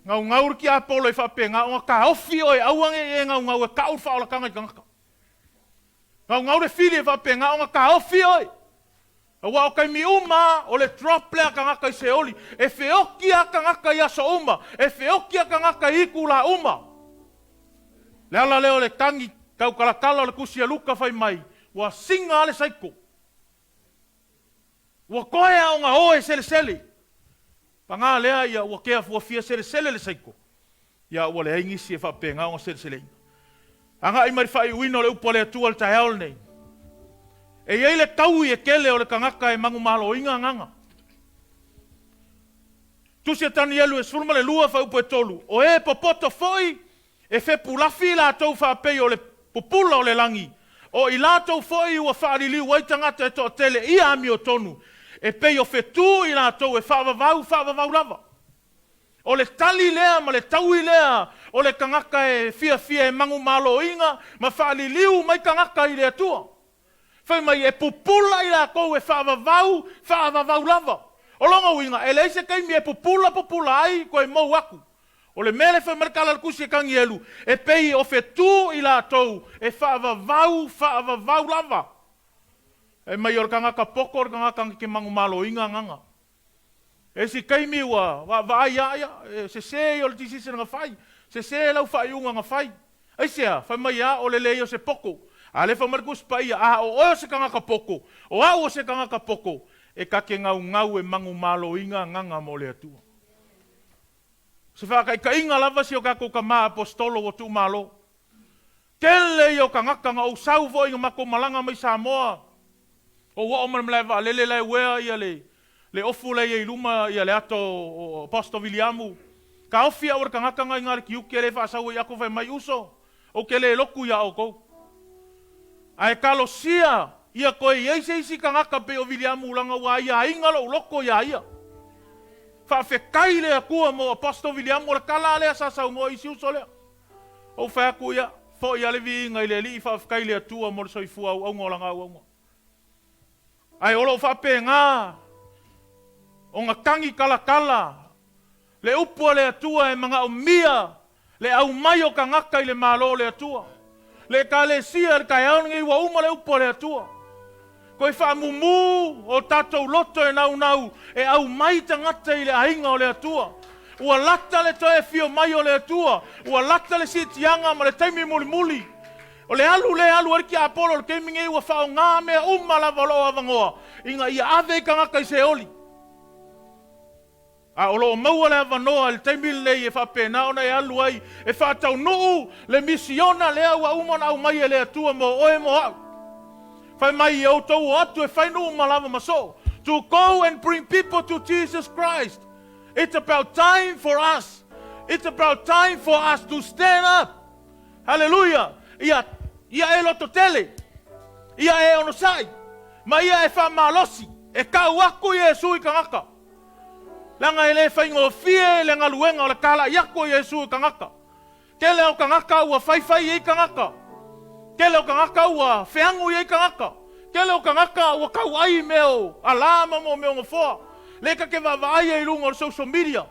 Gaugau le tiapolo e faapena ona taofi oe aua ne i e gaugau e tau le faaolataga i tagata. Gaugau le fili e faapena ona taofi oe. Aua o taimi uma o le drop lea a tagata i Seoli. E feoki a tagata i aso uma. E feoki a tagata i itulā uma. Le ala lea o le tagi tautalatala o le tusi a Luka fai mai, ua siga a le saiko. Ua toe a ona o e selesele. Paga lea ia ua kea ua fia selesele le saiko. Ia ua leai nisi e faapena ona seleseleina. Agai mai le faaiuina o le upu a le Atua i le taeao lenei. E i ai le taui e tele o le tagata e manumaloina agaga. Tusi a Tanielu e 12 fuaiupu e 3, O e popoto foi E fepulafi i latou faapei o le pupula o le lagi, o i latou foi ua faaliliu ai tagata e toatele ia amiotonu, e pei o fetu i latou e faavavau faavavau lava. O le tali lea ma le taui lea o le tagata e fiafia e manumaloina ma faaliliu mai tagata i le Atua. Fai mai e pupula i latou e faavavau faavavau lava. O lona uiga, e leai se taimi e pupula pupula ai toe mou aku. O le mea lea e fai mai le tala a le Tusi e Tanielu, e pei o fetu i latou e faavavau faavavau lava. Fai mai o le tagata poto o le tagata na te manumaloina agaga. E isi taimi ua vaavaai ia ia, e sese ia o le decision na fai, sese lau faaiuga na fai. Aisea? Fai mai a o le leai o se poto. A lea fai mai le Tusi Paia, a o oe o se tagata poto, o au o se tagata poto, e ta te gaugau e manumaloina agaga mo le Atua. O se faataitaiga lava si o tatou tama Aposetolo ua tuumalo. Tele ia o tagata na ou sau foi na matou malaga mai Samoa, ou oo mai le malae vaalele la e uea ia le le ofu la e i ai luma ia le ato o Apostle Viliamu. Taofi au e le tagata na iga le tiute lea e faasau ai aku fai mai, Uso, ou te le lotu ia outou. Ae talosia ia toe i ai se isi tagata pei o Viliamu leaga ua aiaina lou loto ia ia. Faafetai i le Atua mo Apostle Viliamu o le tala a lea sa saunoa i isi uso lea. Ou fai atu ia, foi a le viiga i le Alii faafetai i le Atua mo le soifua auauna o lana auauna. Ae o lo o faapena ona tagi talatala le upu a le Atua e manaomia le aumai o tagata i le Malo o le Atua. Le Ekalesia i le taeao lenei ua uma le upu a le Atua. Toe faamumu o tatou loto e naunau e aumai tagata i le aiga o le Atua. Ua lata le toe afio mai o le Atua, ua lata le siitiaga ma le taimi mulimuli. O le alu lea e alu ai le tiapolo i le taimi nei ua faaaoga mea uma lava o lo o avanoa ina ia ave i tagata i Seoli. A o lo o maua le avanoa i le taimi lenei e faapena ona e alu ai e faataunuu le misiona lea ua uma ona aumai e le Atua mo oe mo au. Fai mai ia outou o atu e fai nuu ma lava ma soo. To go and bring people to Jesus Christ. It's about time for us. It's about time for us to stand up. Haleluia! Ia, ia e lototele, ia e onosai, ma ia e faamalosi, e kau aku Iesu i tagata. Leaga e le faigofie le galuega o le talai aku o Iesu i tagata. Tele o tagata ua faifai i ai tagata. Tele o tagata ua feagu i ai tagata. Tele o tagata ua tauai i mea o alā ma mo mea o nofoa. Lea ta te vaavaai ai i luga o le social media.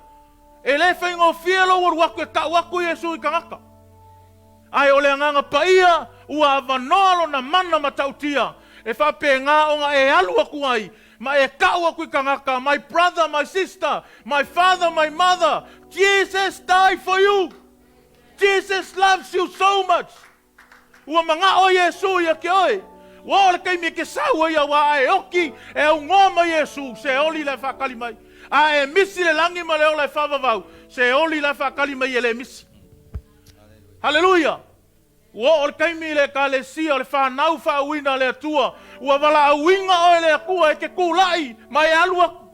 E le faigofie lou alu atu e tau atu Iesu i tagata. Ae o le Agaga Paia ua avanoa lona mana matautia e faapena ona e alu atu ai ma e tau atu i tagata, My brother, my sister, my father, my mother, Jesus died for you! Jesus loves you so much! Ua manao Iesu ia te oe. Ua oo le taimi e te sau ai auā a e oki e aunoa mai Iesu, se oli la e faatali mai. A e misi le lagi ma le ola e faavavau, se oli la e faatali mai e le misi. Haleluia! Ua oo le taimi i le Ekalesia o le whanau whaauina a le Atua, ua valaauina oe e le Atua e te tulai ma e alu aku,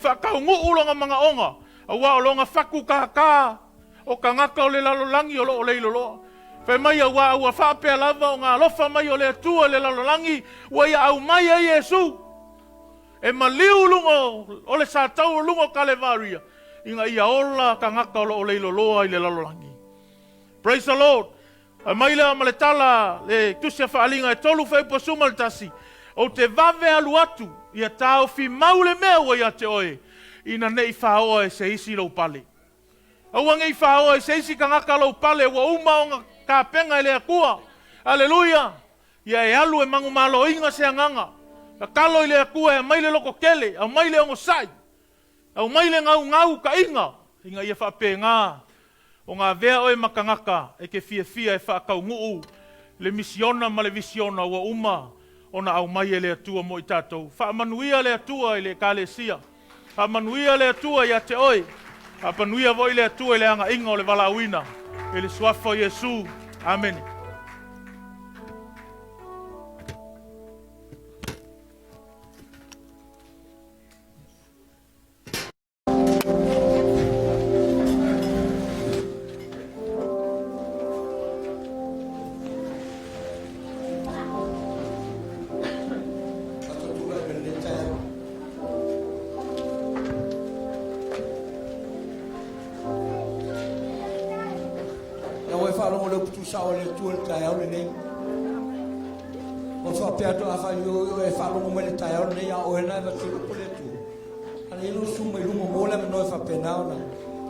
whaataunuu lona manaoga, auā o lona fatu kākā o tagata o le lalolagi o loo leiloloa. Fai mai auā ua faapea lava ona alofa mai o le Atua i le lalolagi ua ia aumai ai Iesu e maliu i luga o le satau o luga o Kalevaria ina ia ola tagata o loo leiloloa i le lalolagi. Praise the Lord. Aumai lea ma le tala le Tusi a Faaaliga e 3:11, Ou te vave alu atu, ia taofi mau le mea ua ia te oe, ina ne i faoa e se isi lou pale. Aua ne i faoa e se isi tagata lou pale ua uma ona tapena e le Atua. Aleluia! Ia e alu e manumaloina se agaga. Tatalo i le Atua e aumai le lototele, aumai le onosai, Aumai le gaugau taʻiga ina ia faapena ona avea oe ma tagata e te fiafia e faataunuu le misiona ma le visiona ua uma ona aumai e le Atua mo i tatou. Faamanuia le Atua i le Ekalesia. Faamanuia le Atua ia te oe. Faamanuia foi le Atua i le agaiga o le valaauina i le Suafa o Iesu. Amene. Ua e faalogo le upu tuusao a le Atua i le taeao lenei. Ua faapea atu afai o e faalogo mai le taeao lenei a oe na e avatu le upu a le Atua. Ana i ai lou susu mai luma mo le avanoa e faapena ona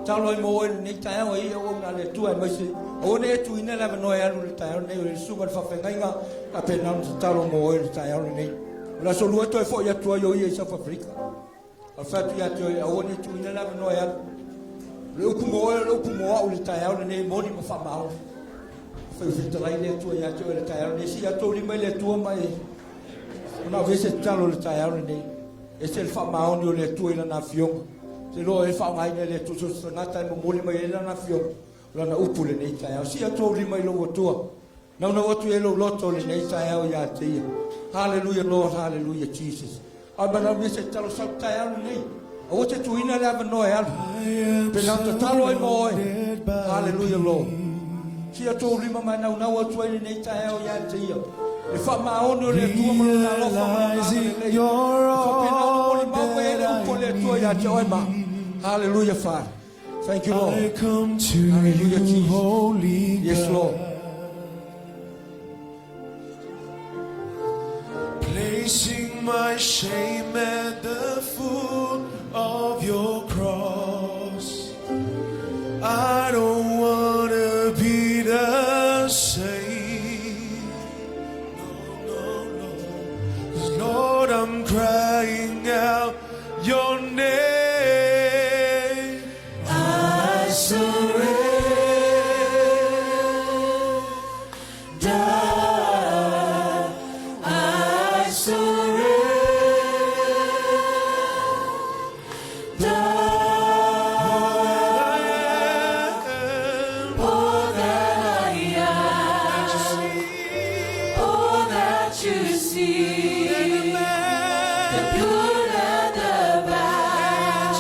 tatalo ai mo oe i lenei taeao e i auauna a le Atua aemaise aua ne i e tuuina le avanoa e alu i le taeao lenei o le susuga i le faafeagaiga faapena ona tatalo mo oe i le taeao lenei. O le aso lua toe foi atu ai o ia i South Africa. O le fai atu ia te oe aua ne i tuuina le avanoa e alu. O le upu mo oe o le upu mo au i le taeao lenei e moni ma faamaoni. Fai o fetalai le Atua ia te oe i le taeao lenei. Sii atu ou lima i le Atua ma e ona ave se tatalo i le taeao lenei. Ese le faamaoni o le Atua i Lana Afioga. Ou te iloa o e faaaogaina e le Atua so o se tagata e momoli mai ai Lana Afioga, o Lana upu i lenei taeao. Sii atu ou lima i lou Atua. Naunau atu i ai lou loto i lenei taeao ia te Ia. Haleluia Lord, haleluia Jesus. A manaomia se tatalo sau taeao lenei. Aua te tuuina le avanoa e alu. Pe na tatalo ai mo oe. Haleluia Lord. Sii atu ou lima ma e naunau atu ai lenei taeao ia te Ia. Le faamaoni o le Atua ma Lona alofa ma Lona agalelei. E faapena ona molimau mai ai le upu a le Atua ia te oe ma. Haleluia Father. Thank you Lord. I come to Hallelujah, you, Jesus. holy Yes, Lord. God, placing my shame at the foot of your cross. I don't wanna be the same. No, no, no. 'Cause Lord, I'm crying out your name. I surrender. I surrender. All that I am, all that you see, the good and the bad,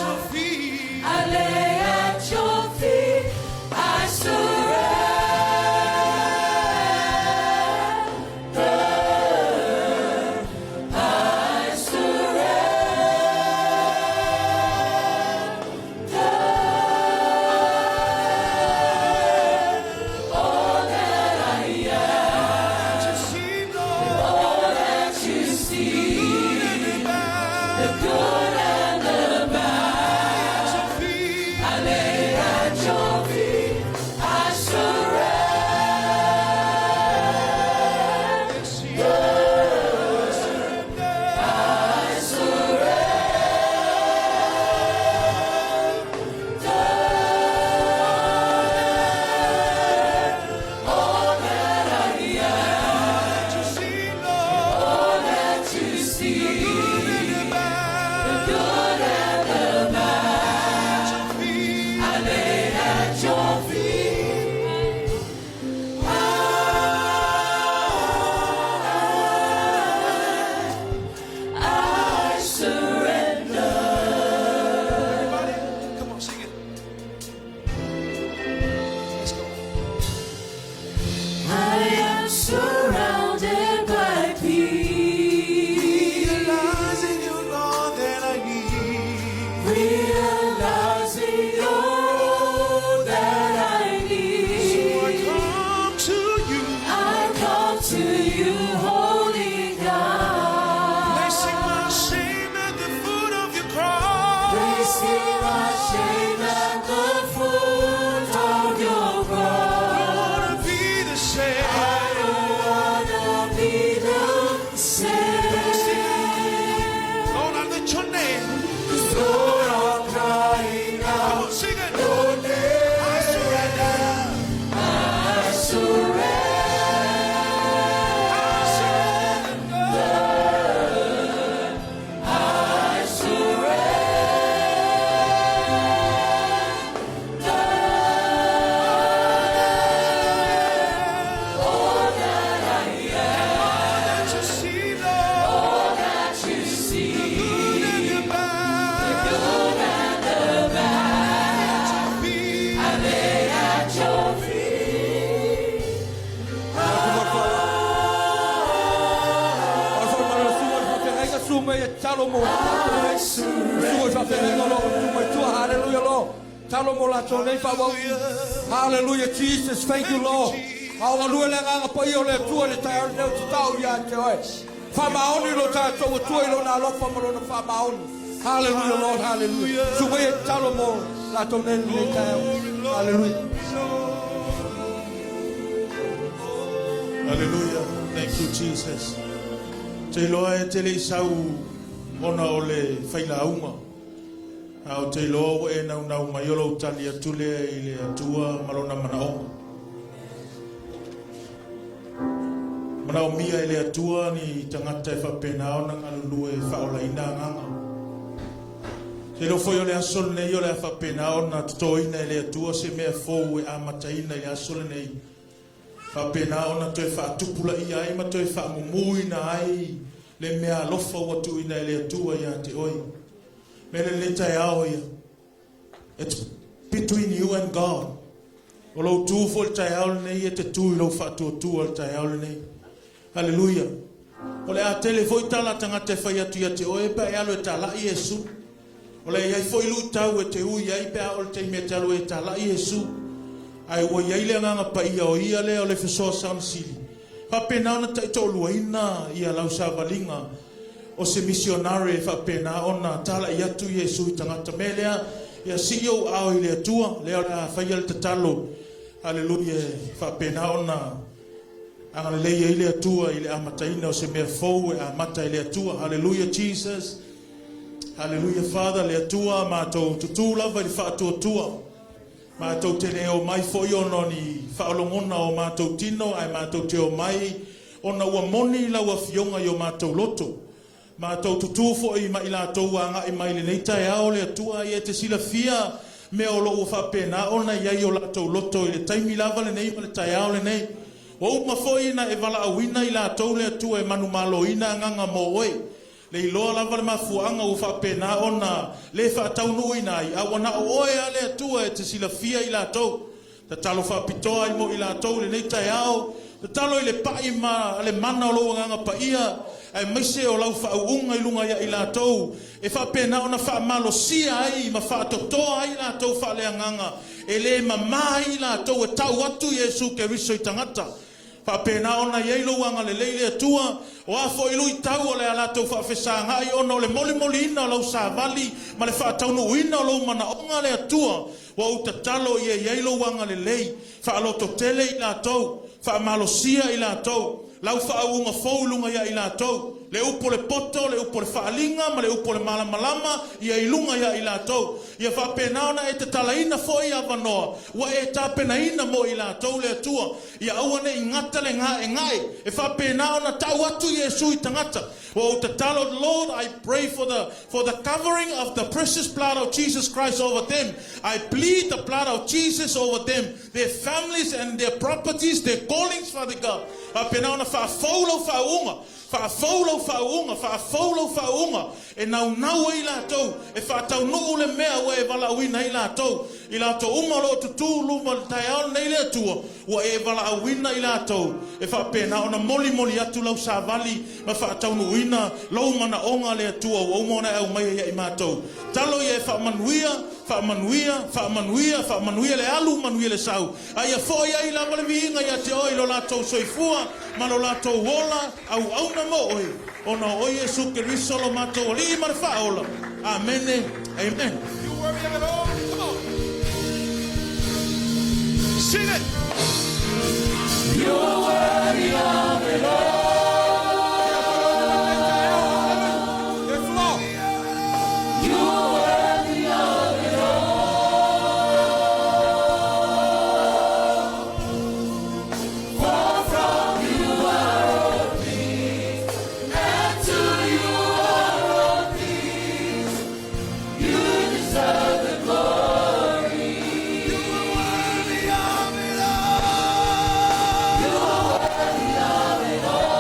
I lay at your feet. I surrender. Su mai e tatalo mo latou nei. Susu i faafeagaiga o lo o tu mai tua. Hallelujah, Lord. Tatalo mo latou nei faaauau. Hallelujah, Jesus. Thank you, Lord. A o galue le Agaga Paia o le Atua i le taeao lenei ou te tau ia te oe. Faamaoni lo tatou Atua i Lona alofa ma Lona faamaoni. Hallelujah, Lord. Hallelujah. Susu mai e tatalo mo latou nei i lenei taeao. Hallelujah. Hallelujah. Thank you, Jesus. Te iloa e te le i sau ona o le failauga. A o te iloa ua e naunau mai o lou tali atu lea i le Atua ma lona manaoga. Manaomia e le Atua ni tagata e faapena ona galulue e faaolaina agaga. Te iloa foi o le aso lenei o le a faapena ona totoina e le Atua se mea fou e amataina i le aso lenei. Faapena ona toe faatupulaia ai ma toe faamumuina ai le mea alofa ua tuuina e le Atua ia te oe. Mea lelei taeao ia. It's between you and God. O lou tu foi le taeao lenei e te tu i lou faatuatua le taeao lenei. Haleluia. O le a tele foi tala a tagata e fai atu ia te oe pe a e alu e talai Iesu. O le a i ai foi luitau e te ui ai pe a oo le taimi e te alu ai e talai Iesu. Ae ua i ai le Agaga Paia o Ia lea o le fesoasoani sili. Faapena ona taitoaluaina ia lau savaliga o se misionare e faapena ona talai atu Iesu i tagata. Mea lea, ia sii ou aao i le Atua, lea o le a faia le tatalo. Haleluia, e faapena ona agalelei ai le Atua i le amataina o se mea fou e amata e le Atua. Haleluia, Jesus. Haleluia, Father, le Atua, matou tutū lava i le faatuatua. Matou te le omai foi ona o ni faaologona o matou tino, ae matou te omai ona ua moni lau Afioga i o matou loto. Matou tutū foi ma i latou ua agai mai i lenei taeao, le Atua, ia e te silafia mea o lo o ua faapena ona i ai o latou loto i le taimi lava lenei ma le taeao lenei. Ua uma foi ona e valaauina i latou, le Atua, e manumaloina agaga mo Oe. Le iloa lava le mafuaaga ua faapena ona le faataunuuina ai, a ua na o Oe lava le Atua e te silafia i latou. Tatalo faapitoa ai mo i latou i lenei taeao, tatalo i le pai ma le mana o Lou Agaga Paia, aemaise o Lau faauuga i luga ia i latou, e faapena ona faamalosia ai ma faatotoa ai i latou faaleagaga e le mama ai i latou e tau atu Iesu Keriso i tagata. Faapena ona i ai lou agalelei le Atua, o a foi luitau o le a latou faafesagai ona o le molimoliina o lau savali ma le faataunuuina o lou manaoga le Atua, ua ou tatalo ia i ai lou agalelei, faalototele i latou, faamalosia i latou, lau faauuga fou i luga ia i latou, le upu o le poto, le upu o le faaliga ma le upu o le malamalama ia i luga ia i latou. Ia faapena ona e tatalaina foi avanoa ua e tapenaina mo i latou le Atua, ia aua ne i gata le gaegae, e faapena ona tau atu Iesu i tagata. Ua ou tatalo, Lord, I pray for the, for the covering of the precious blood of Jesus Christ over them. I plead the blood of Jesus over them, their families and their properties, their callings, Father God. Faapena ona faafou lau faauuga, faafou lau faauuga, faafou lau faauuga, e naunau ai latou, e faataunuu le mea ua e valaauina ai latou. I latou uma o lo o tutū luma i le taeao lenei le Atua, ua e valaauina i latou, e faapena ona molimoli atu lau savali ma faataunuuina lou manaoga le Atua ua uma ona e aumaia ia i matou. Talo ia e faamanuia, faamanuia, faamanuia, faamanuia le alu, manuia le sau, a ia foi ai lava le viiga ia te Oe i lo latou soifua ma lo latou ola auauna mo Oe, ona o Oe Iesu Keriso lo matou Alii ma le Faaola. Amene. Amen. You worthy of it all. Come on. Sing it. You're worthy of it all. Yes, Lord. You're worthy of it all. For from you are all things, and to you are all things. You deserve the glory. You are worthy of it all. You're worthy of it all.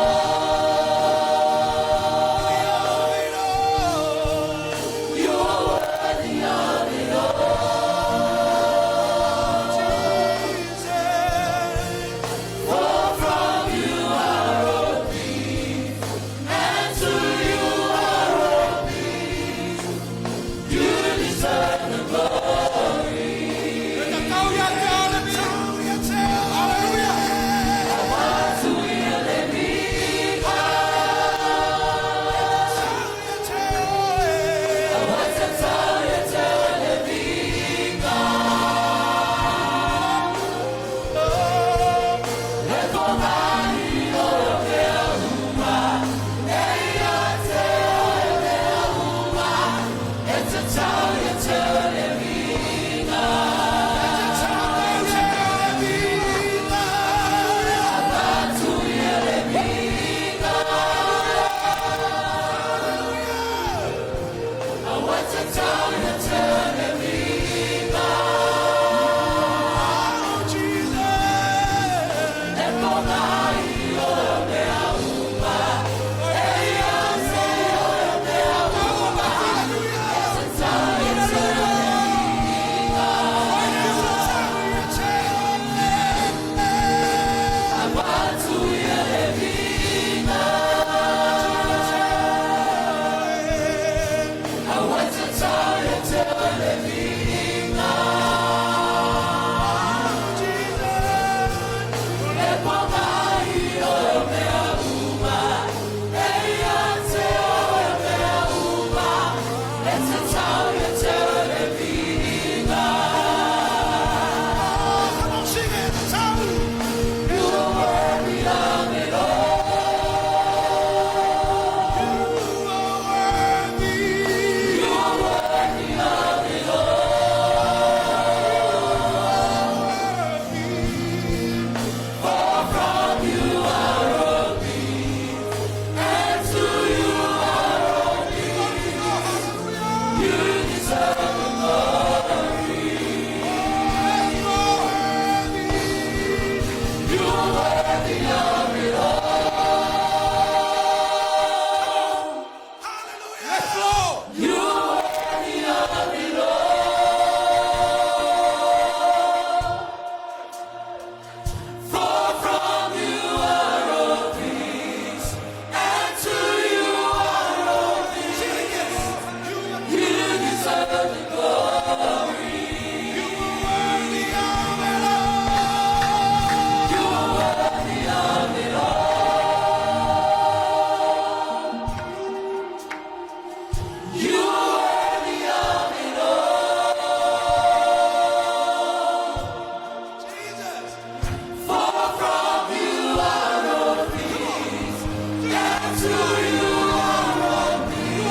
to you are all things.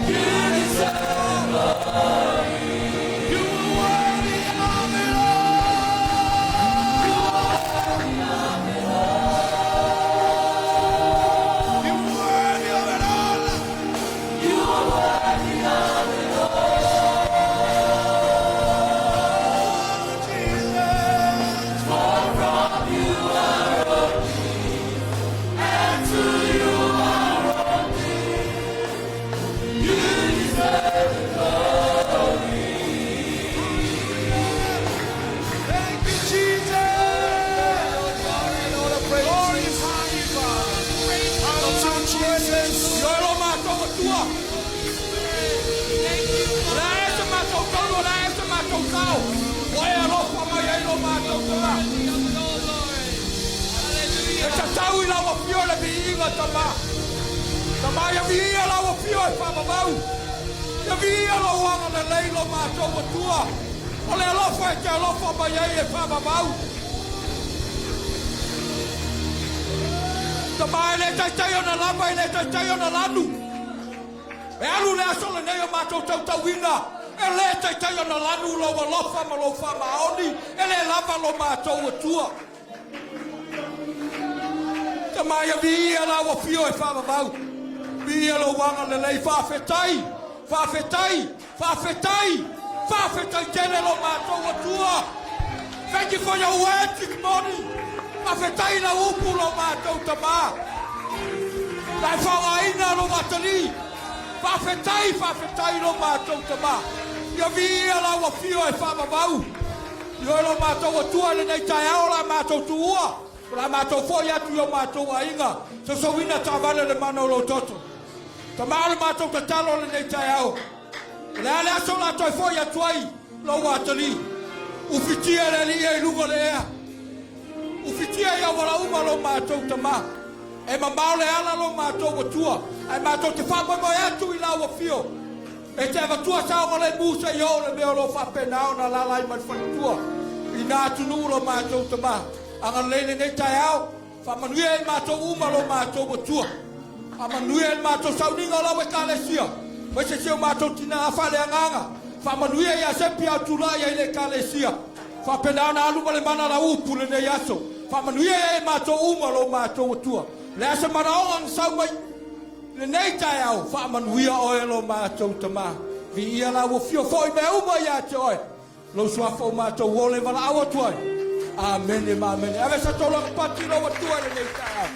You deserve the glory. You are worthy of it all. You are worthy of it all. You are worthy of it all. You are worthy of it all. Jesus. For from you are all things, and to you are all things. You deserve the glory. Thank you, Jesus. Glorify you, Father. Unto Jesus. Ioe lo matou Atua. O le a ea se matou tonu, o le a ea se matou sao, ua e alofa mai ai lo matou Tama. E tatau i lau Afio le viiga, Tama. Tama, ia viia lau Afio e faavavau. Ia viia lou agalelei lo matou Atua. O le alofa e te alofa mai ai e faavavau. Tama, e le taitai ona lava, e le taitai ona lanu. E alu le aso lenei o matou tautauina, e le taitai ona lanu lou alofa ma lou faamaoni, e le lava lo matou Atua. Tama, ia viia lau Afio e faavavau. Viia lou agalelei, faafetai, faafetai, faafetai, faafetai tele lo matou Atua. Thank you for your word this morning. Faafetai i lau upu lo matou Tama. Na e faaaogaina lou atalii. Faafetai, faafetai lo matou Tama. Ia viia lau Afio e faavavau. Ioe lo matou Atua i lenei taeao o le a matou tuua, o le a matou foi atu i o matou aiga, sousouina taavale le mana o lou toto. Tama o le matou tatalo lenei taeao, o le a le aso o le a toe foi atu ai lou atalii. Ufitia le Alii e i luga o le ea. Ufitia i auala uma lo matou Tama. E mamao le ala lo matou Atua, ae matou te faamoemoe atu i lau Afio. E te avatua saogalemu seia oo le mea o lo o faapena ona alaala ai mai le faletua i na atunuu lo matou Tama. Agalelei lenei taeao, faamanuia i matou uma lo matou Atua. Faamanuia i le matou sauniga o lau Ekalesia, aemaise si o matou tina faaleagaga. Faamanuia ia Sepi a o tulai ai i le Ekalesia. Faapena ona alu ma le mana lau upu i lenei aso. Faamanuia ia i matou uma lo matou Atua. O le a se manaoga na sau mai i lenei taeao, faamanuia oe lo matou Tama. Viia lau afio foi mea uma ia te oe. Lou suafa o matou ola e valaau atu ai. Amene ma amene. Ave sa tolaga pati lou Atua i lenei taeao.